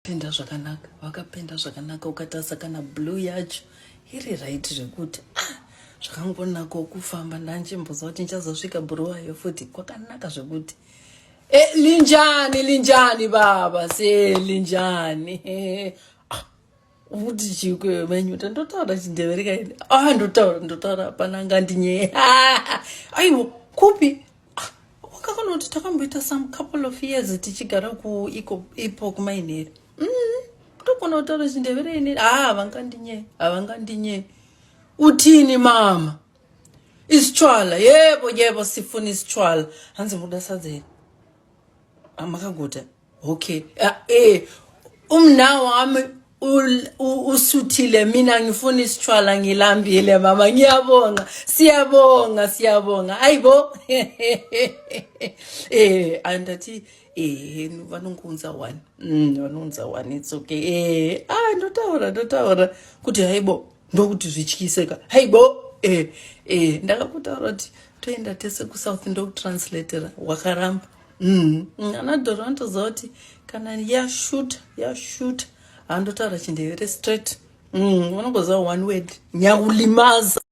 Penda zvakanaka, vakapenda zvakanaka, ukatarisa kana blue yacho iri right zvekuti ah, zvakangonaka kufamba. Ndanchimboziva kuti ndichazosvika Bhuruwayo futi, kwakanaka zvekuti. E, linjani, linjani baba, se linjani? Ah, kuti chikwe menyuta, ndotaura chiNdevere kaini? Ah, ndotaura, ndotaura, hapana angandinyeya. Aiwo, kupi? Ah, wakakona kuti takamboita some couple of years tichigara kuiko ipo kumaineri. Ndogona kutaura chiNdevere ini. Ah, havangandinyeyi, havangandinyeyi. Uthini mama? Isitshwala? Yebo, yebo, sifuna isitshwala. Hanzi muda sadza here? Amakaguta? Okay. Ah, umna wami usuthile, mina ngifuna isitshwala, ngilambile mama. Ngiyabonga, siyabonga, siyabonga. Ayibo, andathi vanongounza one, vanounza one, it's okay. Ah, ndotaura, ndotaura kuti haibo, ndokuti zvityiseka. Haibo, ndakakutaura kuti toenda tese kuSouth, ndokutranslatera, wakaramba. Ana dhoro anotoziva kuti kana yashuta, yashuta, handotaura chiNdevere straight. Unongoziva one word, nyakulimaza.